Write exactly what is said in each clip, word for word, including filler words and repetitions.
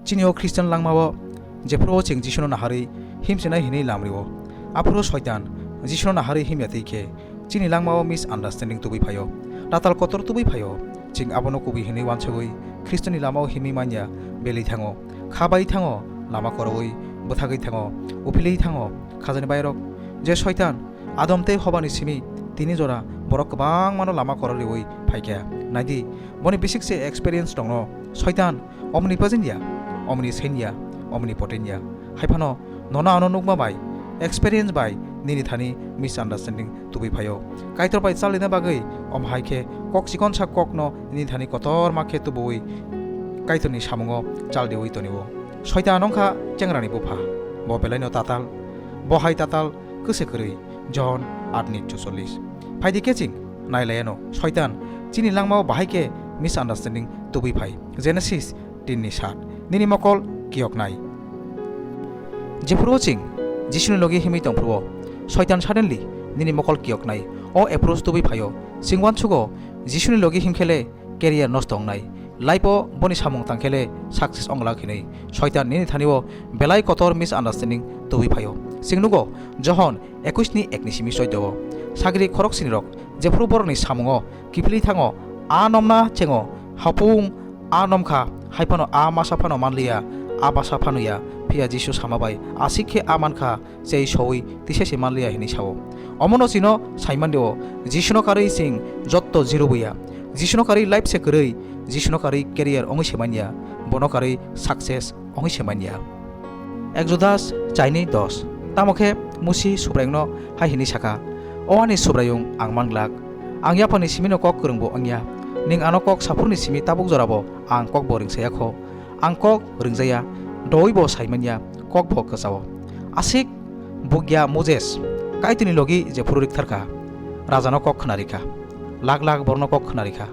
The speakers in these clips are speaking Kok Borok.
Chini o Christian langmao jephuru o chwng Jisuno naharwi himchinai hinwi lamrio, aphuru Soitan Jisuno naharwi himya twi khe chini langmao misunderstanding tubui phaio. Tatal kotor tubui phaio. Chwng abono kubui hinwi uansugwi Khristoni lamao himwi manya, belwi thango, kha bai thango, lama koroui bwthagwi thango, uphilwi thango. Khajani bairok, je Soitan Adam tei Hobani simi tini jora borok kwbangmano lama korok riui phaikha. Naidi, boni bisik se experience tongno. Soitan omnipresent ya, omniscient ya, omnipotent ya. Haiphano nono ano nukma bai, experience bai nini thani misunderstanding tubui phaio. Kaitor bai chalina bagwi om hai khe kok chikonsa kokno nini thani kotorma khe tubuui Kaitorni samungo chaldiui tonio. Soitan wngkha chengrani bupha, bo belaino tatal, bo hai tatal kwse kwrwi. John aat ni chuchollis. Phaidi khe chwng nailayano, Soitan chini langmao bahai khe misunderstanding tubui phai. Genesis tin ni sat. Nini mokol kiyoknai. Jephuru chwng Jisuni logi himwi tongphuru, Soitan suddenly nini mokol kiyoknai. O approach tubui phaio. Chwng uansugo Jisuni logi himkhele career nosto wngnai. Life o boni samung tangkhele success wnglak hinwi Soitan nini thani o belai kotor misunderstanding tubui phaio. Chwng nugo Johon ekwis ni ek ni simi choido o. Sagri khorok sini rok jephuru borokni samungo kiphilwi thango, a nomna chengo, hapung a nomkha, haiphano a masa phano manliya, a basa phano ya, phiya Jisu sama bai aswk khe a mankha, chei soui tisa se manliya hinwi sao. Omono chino saimandio, Jisuno karwi chwng jotto zero buya. Jisuno karwi life se kwrwi, Jisuno karwi career ongwi se manya, bono karwi success ongwi se manya. Exodus chaini dos. Tamo khe Musi Subraiyungno hai hwnwi saka, "O ani Subraiyung, ang manglak. Ang yaphangni simino kok kwrwngbo wngya. Nwng ano kok saphurni simi tabuk jorabo ang kokbo rwngsaya kho. Ang kok rwngjaya, doibo saimanya, kokbo kwchao." Aswk bugya Moses Kaitorni logi jephuru riktharkha, rajano kok khwnarikha, lak lak borokno kok khwnarikha.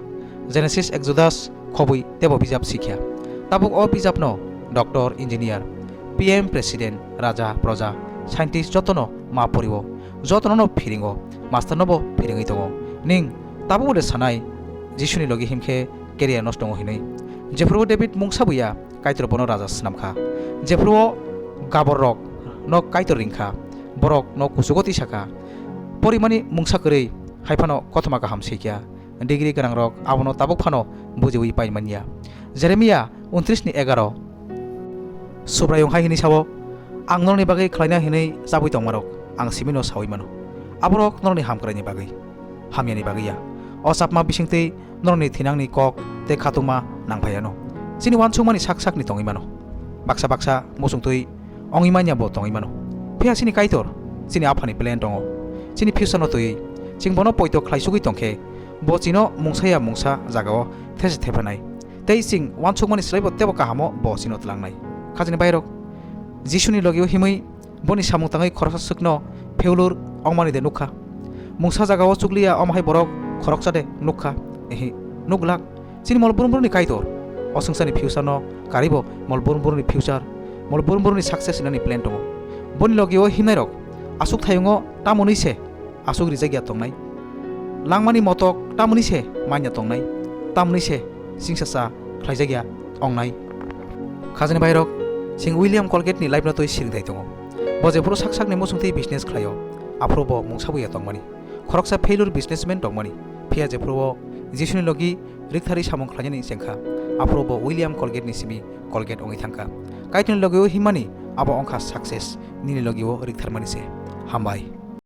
Genesis, Exodus, khobwi tebo bijap sikya. Tabuk o bijapno doctor, engineer, P M, president, raja, proja, scientist jotono ma poriwo, jotono no phiringo, master nobo phiringwi tongo. Ning tabuk de sanai, Jisuni logi himkhe career nosto tongo hinwi. Jephuru David mungsa buya, Kaitor bono raja swnamkha. Jephuru o gabor rok no Kaitor ringkha, borok no kuchugo tisakha. Porimani mungsa kwrwi, haiphano kothoma kaham sikya. Degree gwnangrok abono tabuk phano bujiui pai manya. Jeremia untris ni egaro. Subraiyung hai hwnwi sao, "Ang norokni bagwi khlaina hwnwi chabwi tongmarok ang simino saui mano. Aborok norokni hamkraini bagwi, hamyani bagwi ya. O chapma bisingtwi norokni thinangni kok tei khatungma nangphaiano. Chini uansukmani sak sakni tongwi mano. Baksa baksa muchungtwi ongwi manya bo tongwi mano. Phiya chini Kaitor, chini Aphani plan tongo. Chini future no twiwi, chwng bono poito khlaisugwi tongkhe, bo chino mungsaya mungsa jagao these thephanai. Tei chwng uansukmani slaibo tebo kahamo bo chino tlangnai." Khajani bairok, Jisuni logio himwi boni samung tangwi khoroksa swkno failure ongmani de nukha? Mungsa jagao chukliya omo hai borok khoroksa de nukha? Ehi, nuglak. Chini mol burum burumni Kaitor o swngcharni future no karibo mol burum burumni future, mol burum burumni success hinani plan tongo. Boni logio himnairok aswk thayungo tamoni se aswk rijak ya tongnai? Langmani motok tamoni se manya tongnai? Tamoni se singsacha khlaijak ya ongnai? Khajani bairok, chwng William Colgate ni life no twi siringthai tongo. Bo jephuru sak sakni muchungtwi business khlaio, aphuru bo mungsa buya tongmani. Khoroksa failure businessman tongmani. Phiya jephuru o Jisuni logi riktharwi samung khlainani chengkha, aphuru bo William Colgate ni simi Colgate wngwi thangkha. Kaitorni logio himmani abo wngkha success, nini logio riktharmani se. Hambai.